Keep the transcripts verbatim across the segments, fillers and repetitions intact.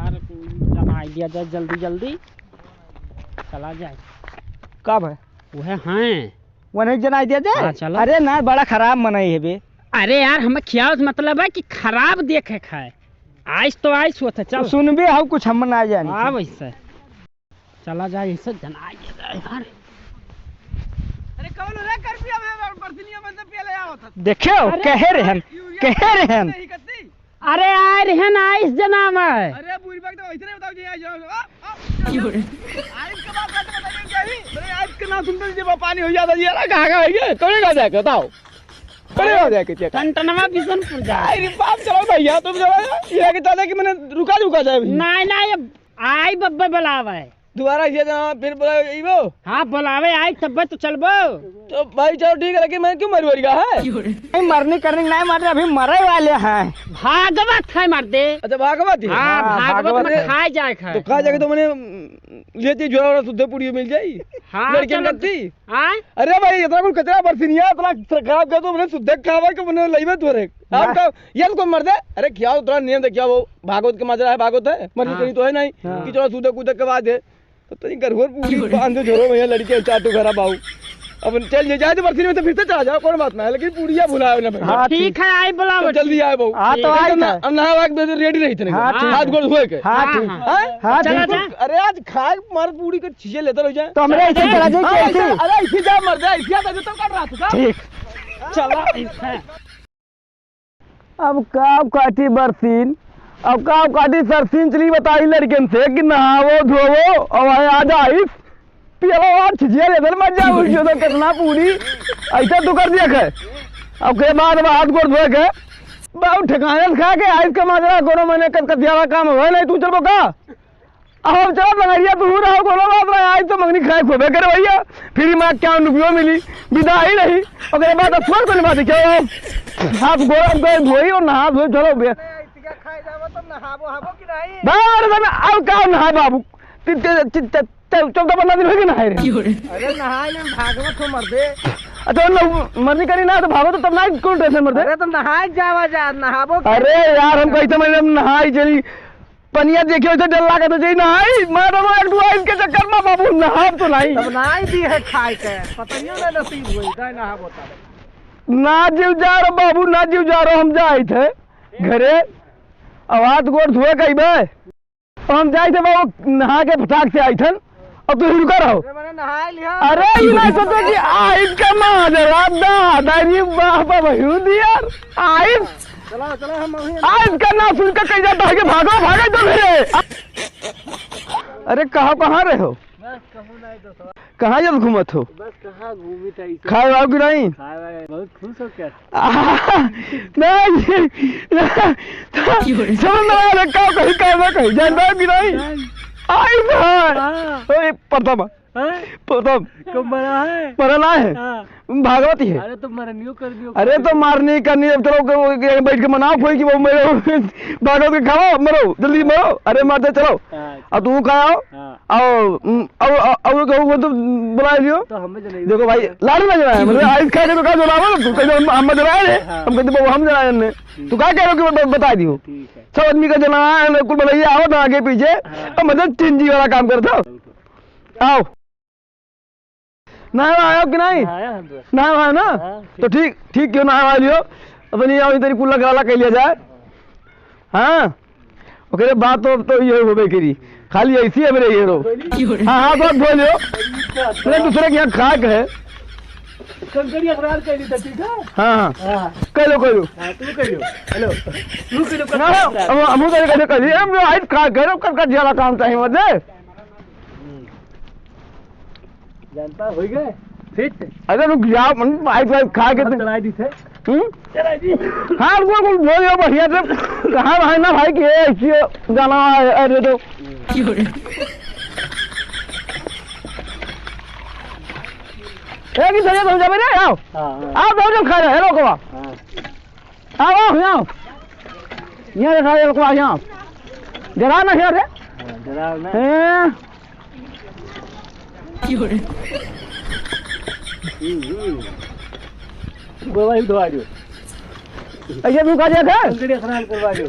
यार, कोई जना idea दे, जल्दी जल्दी चला जाए। का भाई? वह हैं। वो नहीं जना idea दे? हाँ, चलो। अरे ना, बड़ा खराब मनई है बे। अरे यार, हमें खियाल से मतलब है कि खराब देखे खाए। आइस तो आइस होत है, चल। सुन भी, हम कुछ हम ना जानी। हाँ, वैसे। चला जाए, ऐसे जना idea दे यार। अरे कौन रे कर पिया में बर्तनिया में से पिया ले आवत है। देखियो, अरे कहे रहन, यूरिया कहे रहन। नहीं करती। अरे आए रहन आइस जनावर। अरे बूढ़ी बात तो इतने बताओ जी, आइस जनावर। आ, आ, क्यों रे? आइस के बात मत बताइए कहीं। अरे आइस के नाम सुनते जी पानी हो जाता जी। अरे कहाँ का है ये? कौन का जाके बताओ? कौन का जाके चेक? टनटनवा बिशनपुर जा। अरे बाप चलो भैया, तुम चलो। ये आगे चले कि मैंने रुका, रुका जाए भैया। नहीं, नहीं, ये आई बब्बे बुलावे। दोबारा ये जनावर फिर बुलावे, यही वो? हाँ, बुलावे आई तब्बे तो चलबो। तो भाई चलो ठीक है, लेकिन मैं क्यों मरवरिया है? नहीं, मरनी करनी नहीं, मरने अभी मरे वाले हैं। भागवत है मर्दे। अच्छा, भागवत है? हाँ, हाँ, भागवत भागवत में है। खाए जाए खाए। तो खा जाके तो मैंने, उम, लेती झोरा वाला सुद्धे पूड़ी मिल जाई। हाँ, लड़कियन चलो। करती। हाँ? अरे भाई, इतना कुल कचरा बरसिनिया, इतना खराब कर दो, मैंने सुद्धे खावा के मैंने लईबे तोरे। आप वाह। का, ये तो कौन मर्दे? अरे क्या उतना नियम दे, क्या वो भागवत के माजरा है, भागवत है? मरनी हाँ। करनी तो है नहीं। हाँ। कि चलो सुद्धे कूदे के बाद है। तो तनी गरहुआ पूरी बांध दो झोरो में, लड़के चाटू घरा बाऊ। अब चल जे जाए तो बरसी में तो फिर से चला जाओ, कोई बात ना है, लेकिन पूड़िया भुलाओ ना भाई। हाँ, ठीक ठीक। है, आई बुलाओ। तो जल्दी आए बाऊ। हाँ, तो ठीक है, आई तो ना, था। अब नहावा के ready रही थे ना। हाँ, ठीक हाथ है। गोड़ धोए के। हाँ, हाँ, ठीक। हाँ। हाँ, चला ठीक। जा। अरे आज खाए मार पूड़ी के चीजें लेते रह जाए। तो हमरे ऐसे चला जाए हाँ, कि ऐसे? ऐसे? अरे ऐसे जा मर जाए, ऐसे जा तो काट रहा था। ठीक। चला ऐसे। अब का काटी बरसीन, अब का काटी सरसीन, चली बताई लड़कन से कि नहावो धोवो, अब आए आज आइस, पियलो आज छिछिया लेदर मत जाओ, जो तो कितना पूरी, ऐसा तू कर दिया है। अब के बाद अब हाथ गोड़ धोए के, बाबू ठिकाने से खा के आइस के माजरा, कोनो मने कत कतियावा काम होए नहीं, तू चलबो का? अब हम चलत लंगरिया, तू रहो, कोनो बात ना, आज तो मंगनी खाए खोबे करे भैया, फिर मैं क्या रुपयो मिली, विदा ही नहीं, ओकरे बाद अब छोड़ कोनी बात, क्या हो? हाथ गोड़ हम कहे धोई और नहा धोई, चलो बे। इतने खाए जाबो तो नहाबो हाबो कि नहीं? बाबा रे, अब का नहा बाबू, ति-, ति-, ति-, ति-, ति-, चौदह पन्द्रह दिन हो गए नहाए रहे। अरे नहाए ले, भागवत हो मर्दे। अच्छा, मतलब मरनी करी ना तो भागो तो तब ना, कौन tension मर्दे? अरे तो नहाए जावा जा, नहाबो का? अरे यार, हम कहते मैंने नहाई चली, पनिया देखे वैसे डर लागत है, जई नहाई, मारो एक दो आइस के चक्कर में बाबू नहाब तो नहीं। तब नहाई भी है खाए के, पतइयो ना नसीब होई, जाए नहाबो तब। ना जीव जा रे बाबू, ना जीव जा रे, हम जाइत है घरे, अब हाथ गोड़ धोए के अइबे। हम जाइत है बाबू, नहा के फटाक से आइत हन, अब तू हिलका रहो। अरे मैंने नहाए लिया। अरे ये ना सोचो कि आइस का माजरा दादा रे बाप, बहुत यार, आइस चला, चला, हम अभी आज का नाम सुनकर कहीं जाता है कि भागो, भागो तो मेरे। अरे, कहाँ, कहाँ रहे हो? बस, कहूँ नहीं दोस्तवा। कहाँ जब घूमत हो? बस, कहाँ घूमी था इसे? खाए वाओ कि नहीं? खाए वाए, बहुत खुश हो क्या? नहीं, समझ में आ रहा, का कहीं, का ना कहीं, जानता हो कि नहीं? नहीं। आई ना। हाँ। अरे, पता मत। हैं? प्रथम। कब मरा है? मरा ना है। हाँ। भागवत ही है। अरे तो मरनियो कर दियो। अरे तो मारनी करनी, अब चलो के, के बैठ के मनाओ कोई कि वो मरो, भागवत के खाओ, मरो, जल्दी मरो। अरे मरते चलो। हाँ। अब तू खाओ। हाँ। आओ, उम, आओ, आओ, आओ, आओ, वो तो बुला लियो। तो हमें जनाई देखो भाई, लाड़ ना जनाए, मतलब, आइस खा के तो का जनावा, तू कह दो, हम, हम जनाए हैं। हाँ। हम कहते, "बाबू, हम जनाए हमने।" हम्म। तू का कह रहे हो कि ब-, बता दियो। ठीक है। सब आदमी का जनावा है, कुल भलैया आओ ना आगे पीछे। हाँ। अब मतलब, चिंजी वाला काम करता। बिल्कुल। आओ। ना आया हो कि नहीं? ना आया हम तो। ना आया ना? हाँ, तो ठीक। ठीक, ठीक क्यों ना आया लियो? अपनी आओ इधर कुल्ला कराला कह लिया जाए। हाँ, ओकरे बात तो, तो ये होबे करी, खाली ऐसी है मेरे ये रो। हाँ, हाँ, बात बोल लियो। मेरे दूसरे के यहाँ खाक है। कंकड़ी अखरार कह ली था, ठीक है? हाँ, हाँ। हाँ। कह लो, कह लो। हाँ, तू कह लो। हेलो। तू कह लो, ना, कंकड़ी अखरार। अब हम उधर कह लो, कह लो। हम जो आइस खा गए, कब का ज्यादा काम चाहिए, मतलब? हम्म। जनता हो गए फिट। अरे रुक जा, मन भाई, भाई खा के अब तो चलाई दी थे। हम्म? चलाई दी। हाँ, बोल, बोल, बोल, ये बढ़िया से। कहाँ भाई ना भाई कि ये ऐसी गाना है, अरे तो। ए, कि सरिया तो हो जाबे रे, आओ। हाँ, हाँ। आओ, दो जन खा रहे, हेलो, कबा। हाँ। आओ, आओ, आओ। यहाँ देखा, ये लोग यहाँ। डरा ना, यहाँ से। हाँ, डरा ना। हैं? हम्म, हम्म। गोवा ही उठवा दो। ऐसे तू का जाता है? अंगड़ी खराब करवा दो।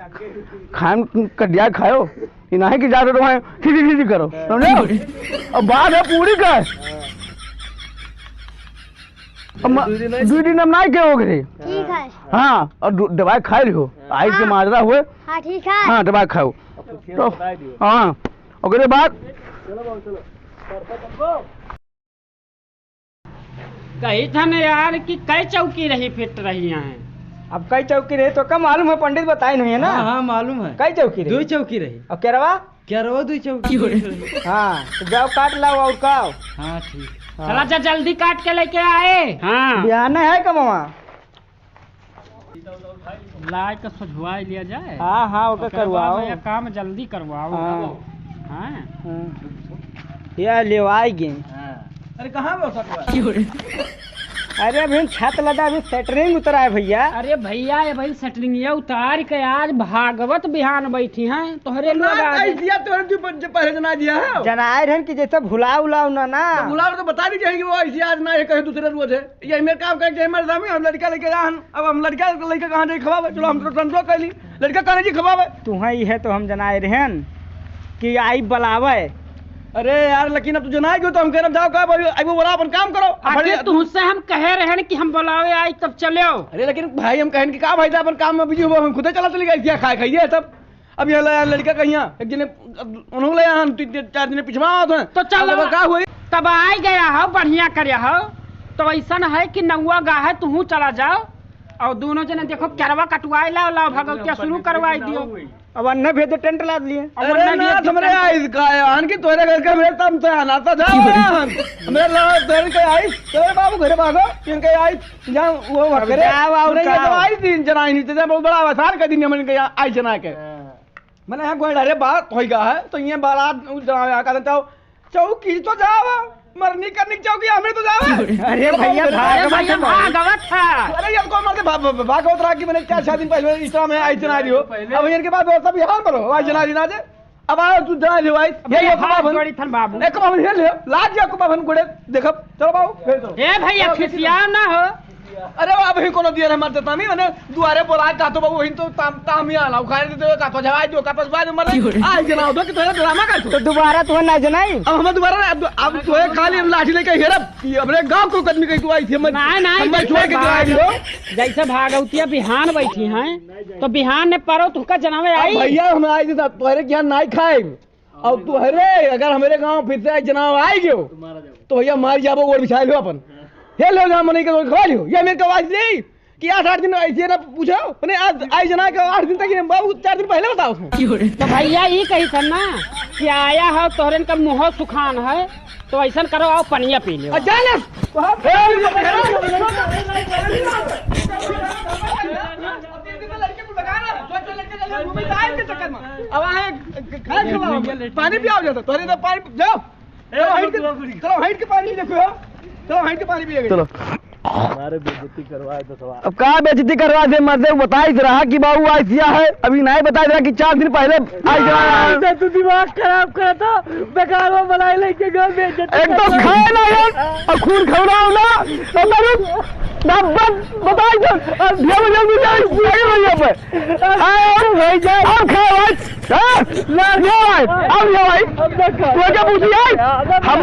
खाए में कटिया खायो, ये नहीं कि जाते तो वहाँ खिची खिची करो, समझो? अब बात है पूरी का। अब म-, दुइ दिन अब नहीं के हो गए। ठीक है। हाँ, और दु-, दवाई खाए लियो, आई के हाँ। माजरा हुए। हाँ, ठीक है। हाँ, दवाई खाओ। तो, हाँ, ओकरे बाद कही थन यार कि कई चौकी रही फिट रही हैं। अब कई चौकी रही तो का मालूम है, पंडित बताए नहीं है ना? हाँ, हाँ, मालूम है। कई चौकी रही? दुइ चौकी रही। अब केरवा? केरवा दुइ चौकी रही। हाँ, तो जाओ काट लाओ और का? हाँ, ठीक। हाँ। चला जा, जल्दी काट के लेके आए। हाँ। बिहाने है कमवा? लाए के सोझवाई लिया जाए। हाँ, हाँ, ओके ओकरे बाद करवाओ। में ये काम जल्दी करवाओ। हाँ। हाँ। हाँ। ये लेवाई गे। हाँ। अरे, कहाँ बा सटवा? अरे, अभी छत लदा, अभी सेटरिंग उतरा है भैया। अरे भैया, ये भाई सेटरिंग ये उतार के आज भागवत बिहान बैठी हैं, तोहरे तो लोग ना आज। ऐसिया तोहरे तू प-, पहले जना दिया है। जनाए रहन कि जैसे भुलाओ उलाओ ना, ना। तो भुलाओ तो बता दीजिए कि वो ऐसी आज ना है, कहीं दूसरे रोज है। ये मेरे काम करके हमारे सामने हम लड़का लेके रहन, अब हम लड़का लेके कहाँ जाई खवावे? चलो हम तो समझो कैली, लड़का कहाँ जी खवावे? तुहाँ इहे तो हम जनाए रहन कि आई बलावे। अरे यार, लेकिन अब तू जनाए क्यों तो हम कह रहे जाओ का भाई, अब वो बोला अपन काम करो। आखिर बड़े तुमसे हम कहे रहन कि हम बुलावे आई तब चलो। अरे लेकिन भाई हम कहन कि का भाई था अपन काम में बिजी हुआ, हम खुदे चला चली गई क्या खाए खाइए तब। अब ये ले यार लड़का कहिया, एक जने, अब उन्हों ले यार, हम तीन, तीन, चार जने पिछवा आवत हैं। तो चल अब का हुई? तब आइ गया हो, बढ़िया करे हो। तो ऐसन है कि नौवा गा है, तुहूँ चला जाओ और दोनों जने देखो, केरवा कटवाए लाओ, लाओ भगवतिया शुरू करवाई दियो। अब अन्ने भेज दे, टेंट लाद लिए। अब अरे अन्ने ना, भेज दे, हमरे टेंट। आइस का है, आन के तोरे घर के हमरे तम से आना था, जाओ यार। हमरे लाओ, तोरे के आइस, तोरे बाबू घरे भागो, इनके आइस। जा, वो अब करे, जाओ, और हमरे का? यहाँ तो आई तीन जना आई नहीं, तो बहुत बड़ा आसान कर दिन, हमरे इनके यहाँ आई जना के। हाँ। मैंने यहाँ गोइल, अरे बात होई गा है, तो ये बारात उ जना आया, कहते तो चौकी तो जावा, मरनी करनी चौकी, हमरे तो जावा। अरे तो भैया, अरे भागवत भैया, है भाई। भागवत है। अरे ये कौन मरते भा-, भा-, भागवत रहा कि मैंने चार छह दिन पहले इस तरह में आई जना रही हो। पहले अब इनके बाद व्यवस्था बिहार में रहो, आई जना रही ना जे। अब आओ, तू जान ले भाई। अब ये ये लोग हाथ बाभन। जोड़ी थन बाबू। एक बाभन हेल ले, लाज या को बाभन गोड़े, देखब। चलो बाबू, भेज दो। ए भैया, चलो, खिसियाओ ना हो। अरे बाबू, ही कोनो दिया रे मरते तामी, मने दुआरे बोला का तो बाबू, ही तो ताम, ताम ही आला, उखाड़ देते हो, का तो जवाई दो, का तो जवाई दो, मरते। क्यों रे? आज जनाओ दो कि तोरे ड्रामा का तो। तो दोबारा तो ना जनाई। अब हम दोबारा ना, अब, अब तो है खाली हम लाठी लेके हेरब, कि अपने गांव को कदमी कहीं तू आई थी, हम, नहीं, नहीं, हम जैसे छोड़ के तो आई भाग-, दो। जैसे भागवतिया बिहान बैठी हैं, तो बिहान ने परो तुहका जनावे अब आई। भैया, हम आज तक तोहरे के यहाँ नाई खाइब। और तू, अरे, अगर हमरे गाँव फिर से आई जनाव आई गयो, तो भैया मार जाबो, ओढ़ बिछाए लो अपन। ये लो, जहाँ मनई के खवा लियो। ये मेरे को आवाज नहीं कि आठ, आठ दिन ऐसे ना पूछो। मने आज आई जना के आठ दिन तक ये बाबू चार दिन पहले बताओ उसमें। तो भैया, ई कही था ना कि आया है, तोहरे इनका मुँह सुखान है, तो ऐसन करो, आओ पनिया पी लो। आ, जा ना। अब आए, खाए खिलाओ, पानी पियाओ जाता, तोहरे इधर पानी, जाओ। चलो, हट के, चलो, हट के पानी पी देखो, चलो, हट के पानी पिएंगे। चलो। हमारे बेइज्जती करवाए दो सवाल। अब का बेइज्जती करवा दे, मर्दे, वो बताई रहा कि बाबू आइसिया है, अभी नहीं बताई रहा कि चार दिन पहले आइसिया है। ऐसे तू दिमाग खराब करत हो, बेकार वो बनाए लेके घर में इज्जत एक तो करत हो। खाए ना यार, और खून खवड़ाओ ना, तो मैं ना बत-, बताई दो, और ढेर जल्दी जाए, पूरे भैया पे। हाँ, और भाई जाए। और खाओ भाई, हाँ? ले भाई, अब ले भाई। अब ना खा। तू क्या पूछी है? अब ना खा। हम